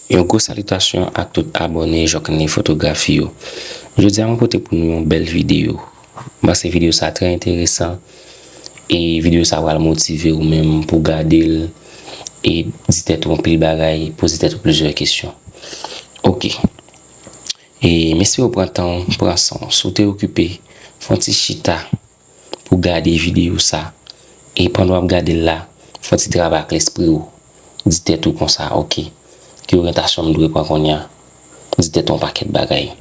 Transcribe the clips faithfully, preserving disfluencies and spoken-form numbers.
Yon gwo salitasyon ak tout abòne Jòkne Fotografi yo. Jodi a, mwen pote pou nou yon bèl videyo. M panse videyo sa trè enteresan. E videyo sa pral motive ou menm pou gade l. E di tèt ou anpil bagay, poze tèt ou plizyè kesyon. Ok. E m espere w pran tan w, pran san w. Si w te okipe, fè yon ti chita pou gade videyo sa. E pandan w ap gade l la, fè yon ti travay ak lespri w. Di tèt ou konsa, ok. Ki oryantasyon m dwe pran kounye a? Di tèt ou yon pakèt bagay.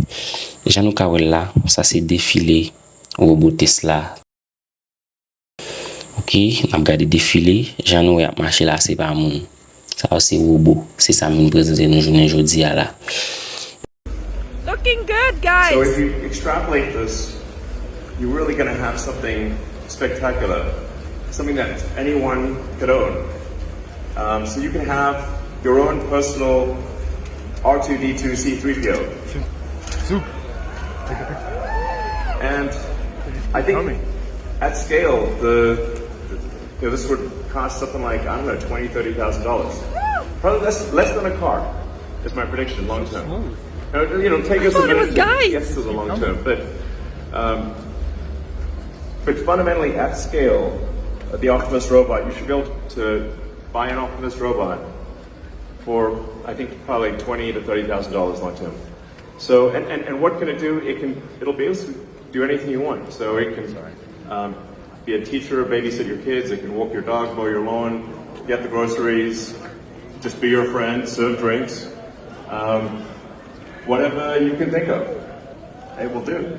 Jan nou ka wè l la, sa se defile wobo Tesla. Ok, n ap gade defile. Jan nou wè y ap mache la, se pa moun. Sa yo se wobo. Se sa m vin prezante nou jounen jodi a la. Looking good, guys. So if you extrapolate this, you're really going to have something spectacular, something that anyone could own. Um, so you can have your own personal R two D two C three P O. Zoop. And I think at scale, the you know, this would cost something like, I don't know, twenty, thirty thousand dollars. Probably less, less than a car is my prediction, long term. Now, you know, take us a minute to get to the long term, but um, but fundamentally, at scale, uh, the Optimus robot, you should be able to buy an Optimus robot for, I think, probably twenty to thirty thousand dollars long term. So, and, and, and what can it do? It can, it'll be able to do anything you want. So it can um, be a teacher, babysit your kids. It can walk your dog, mow your lawn, get the groceries, just be your friend, serve drinks, um, whatever you can think of, it will do.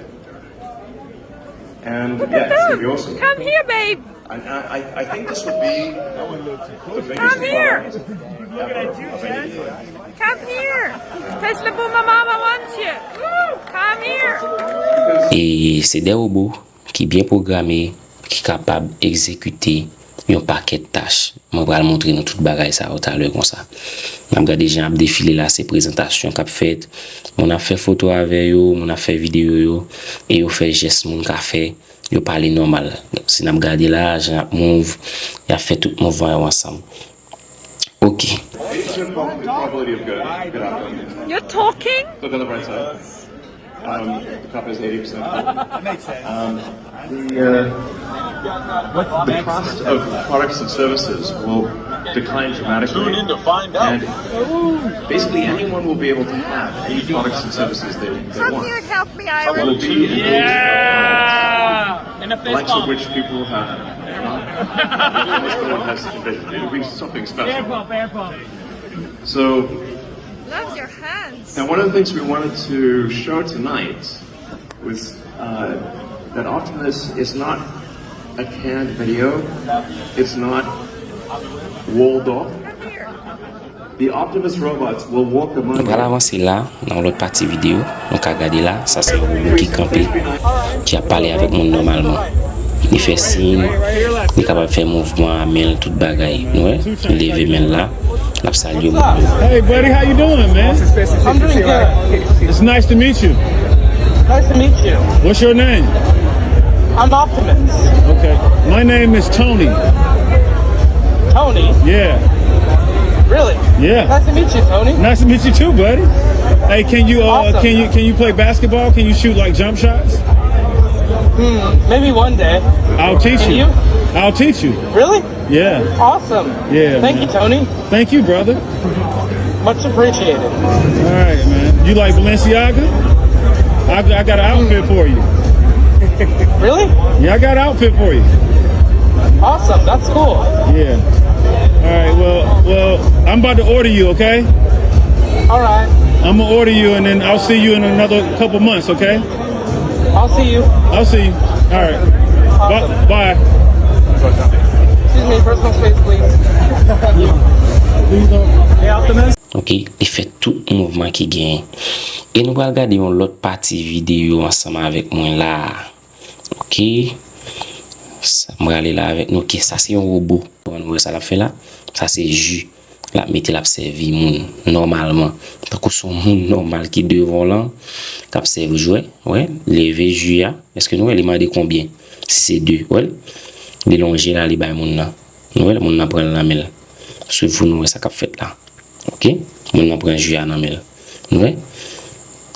And yeah, it's gonna be awesome. Come here, babe. I, I, I think this would be the biggest product ever of any kind. Come here. Fais le beau maman, maman, monsieur. Come here. E se de wobo ki byen pwograme, ki kapab egzekite yon pakèt tach. Mwen pral montre nou tout bagay sa yo talè konsa. N ap gade jan ap defile la, se prezantasyon k ap fèt. Moun ap fè foto avè yo, moun ap fè videyo yo, e yo fè jès moun ka fè. Yo pale nòmal. Si n ap gade la, jan y ap move, y ap fè tout mouvman yo ansanm. Ok. You're talking? Um, the cup is eighty percent full. Um, the, uh, the cost of products and services will decline dramatically. Tune in to find out. And basically, anyone will be able to have any products and services they, they want. Come here, help me, Iris. Will be an yeah! And the likes of which people have not. This one has invented. It'll be something special. Air pump, air pump. So, love your hands. Now, one of the things we wanted to show tonight was uh, that Optimus is not a canned video. It's not walled off. The Optimus robots will walk among you. Nou pral avanse la. Nan yon lòt pati videyo, nou ka gade la, sa se yon wobo ki kanpe, ki ap pale avèk moun nòmalman. Li fè siy, li kapab fè mouvman a men l, tout bagay. Nou wè, li leve men l la, l ap salye moun yo. Hey buddy, how you doing, man? I'm doing good. It's nice to meet you. Nice to meet you. What's your name? I'm Optimus. Okay. My name is Tony. Tony? Yeah. Really? Yeah. Nice to meet you, Tony. Nice to meet you too, buddy. Hey, can you uh, awesome. Can you can you play basketball? Can you shoot like jump shots? Hmm, maybe one day. I'll teach can you. you. I'll teach you. Really? Yeah. Awesome. Yeah. Thank man. you, Tony. Thank you, brother. Much appreciated. All right, man. You like Balenciaga? I, I got an outfit for you. Really? Yeah, I got an outfit for you. Awesome. That's cool. Yeah. All right. Well, well, I'm about to order you, okay? All right. I'm gonna order you, and then I'll see you in another couple months, okay? I'll see you. I'll see you. All right. Awesome. Bye. Bye. Excuse me, personal space, please. Please don't. Hey, Optimus. Ok, li fè tout mouvman ki genyen. E nou pral gade yon lòt pati videyo ansanm avèk mwen la. Ok. M prale la avèk nou. Ok, sa se yon wobo. Ou wè sa l ap fè la? Sa se ji. L ap mete, l ap sèvi moun nòmalman. Tankou se yon moun nòmal ki devan w lan, k ap sèvi w, wè, leve ji a. Èske nou wè li mande konbyen? Si se de, wè, li lonje la, li bay moun nan. Nou wè, moun nan pran l nan men l. Swiv pou nou wè sa k ap fèt la. Ok? Moun nan pran ji a nan men l. Nou wè?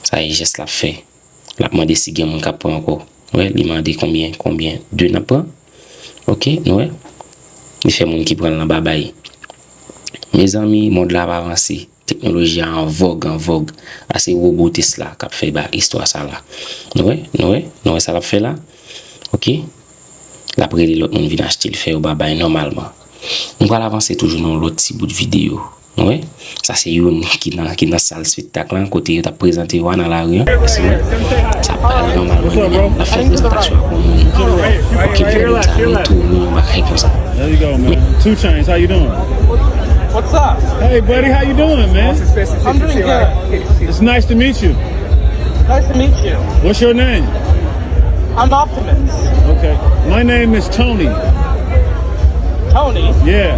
Sa e jès l ap fè. L ap mande si gen moun k ap pran ankò. Nou wè? Li mande konbyen, konbyen? De n ap pran. Oke, nou wè? Li fè moun ki pran l nan babay. Mezanmi, mond la ap avanse. Teknoloji a an vòg, an vòg. A se wobo Tesla k ap fè ba istwa sa la. Nou wè? Nou wè? Nou wè sa l ap fè la? Oke? L ap rele lòt moun vin achte l, fè yo babay nòmalman. Nou pral avanse toujou nan yon lòt ti bout videyo. Nou wè? Sa se youn ki nan, ki nan sal espektak lan, kote yo t ap prezante yo a nan lari an. Sa pale nòmalman, li menm l ap fè prezantasyon ak yon moun. Oke, l fè moun sa, li tou, yon bagay konsa. There you go, man. Two Chainz, how you doing? What's up? Hey, buddy, how you doing, man? I'm doing good. It's nice to meet you. Nice to meet you. What's your name? I'm Optimus. Okay. My name is Tony. Tony? Yeah.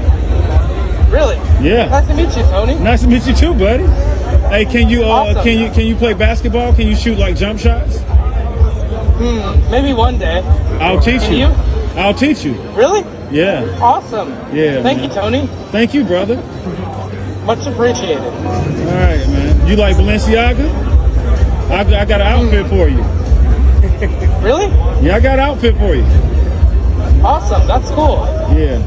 Really? Yeah. Nice to meet you, Tony. Nice to meet you too, buddy. Hey, can you uh, awesome. Can you can you play basketball? Can you shoot like jump shots? Hmm, maybe one day. I'll teach you. Can you? I'll teach you. Really? Yeah. Awesome. Yeah. Thank man. You, Tony. Thank you, brother. Much appreciated. All right, man. You like Balenciaga? I, I got an outfit for you. Really? Yeah, I got an outfit for you. Awesome. That's cool. Yeah.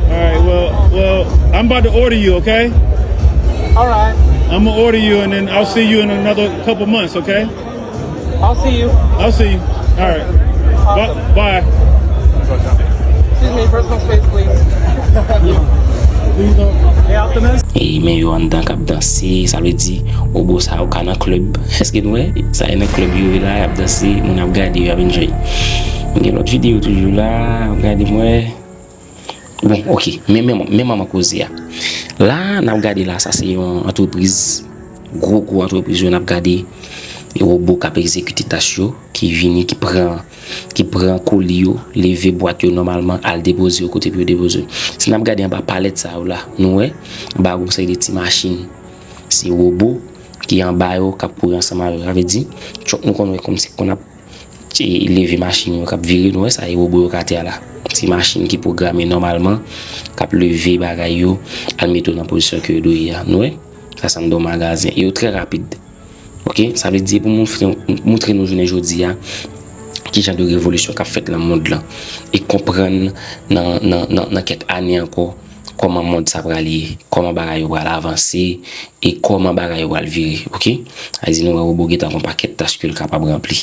All right. Well, well, I'm about to order you. Okay. All right. I'm gonna order you, and then I'll see you in another couple months. Okay. I'll see you. I'll see you. All right. Awesome. Bye. Excuse me, personal space, please. Hey, men yo anndan k ap danse, sa vle di, wobo sa yo ka nan klèb. Èske nou wè? Sa e nan klèb yo ye la, y ap danse, moun ap gade yo, y ap enjoy. M gen lòt videyo toujou la, ap gade mwen. Bon, oke, men, men, men manman koze a. La, n ap gade la, sa se yon antrepriz, gwo, gwo antrepriz yo n ap gade, e wobo k ap egzekite tach yo, ki vini, ki pran, ki pran koli yo, leve bwat yo nòmalman, al depoze yo kote pou yo depoze yo. Si n ap gade anba palèt sa yo la, nou wè, anba gon seri de ti machin, se wobo ki anba yo, k ap kouri ansanm avè yo. Sa vle di, tchòk nou konn wè kòmsi kon ap e leve machin yo k ap vire, nou wè sa, e wobo yo k atè a la. Ti machin ki pwograme nòmalman, k ap leve bagay yo, al mete yo nan pozisyon ke yo dwe ye a. Nou wè? Sa sanble yon magazen. E yo trè rapid. Oke? Sa vle di, pou moutre, moutre nou jounen jodi a, ki jan de revolisyon k ap fèt nan mond lan. E konprann nan, nan, nan, nan kèk ane ankò, kòman mond sa pral ye, kòman bagay yo pral avanse, e kòman bagay yo pral vire, oke? Sa vle di nou wè wobo gentan gon pakèt tach ke l kapab ranpli.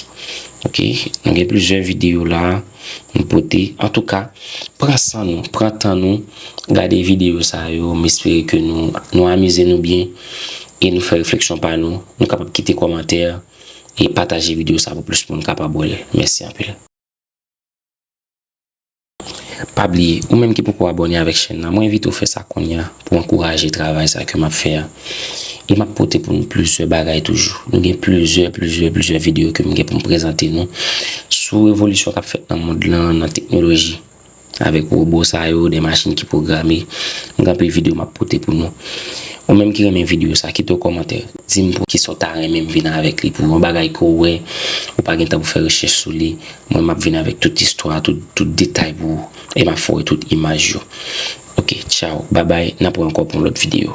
Oke? Nou gen plizyè videyo la, nou pote. Antouka, pran san nou, pran tan nou, gade videyo sa yo, m espere ke nou, nou amize nou byen, e nou fè refleksyon pa nou, nou kapab kite kòmantè, e pataje videyo sa pou plis moun kapab wè l. Mèsi anpil. Pa bliye, ou menm ki poko abòne avèk chèn nan, mwen envite w fè sa kounye a pou ankouraje travay sa ke m ap fè a. E m ap pote pou nou plizyè bagay toujou. Nou gen plizyè, plizyè, plizyè videyo ke m gen pou m prezante nou sou revolisyon k ap fèt nan mond lan, nan teknoloji. Avèk wobo sa yo, de machin ki pwograme. M gen anpil videyo m ap pote pou nou. Ou menm ki renmen videyo sa, kite yon kòmantè. Di m pou kisa w ta renmen m vin avèk li, pou yon bagay ke w wè, ou pa gen tan pou fè rechèch sou li. Mwen, m ap vin avèk tout istwa, tout, tout detay pou ou. E m ap fè w wè tout imaj yo. Oke, tchaw, babay, n ap wè ankò pou yon lòt videyo.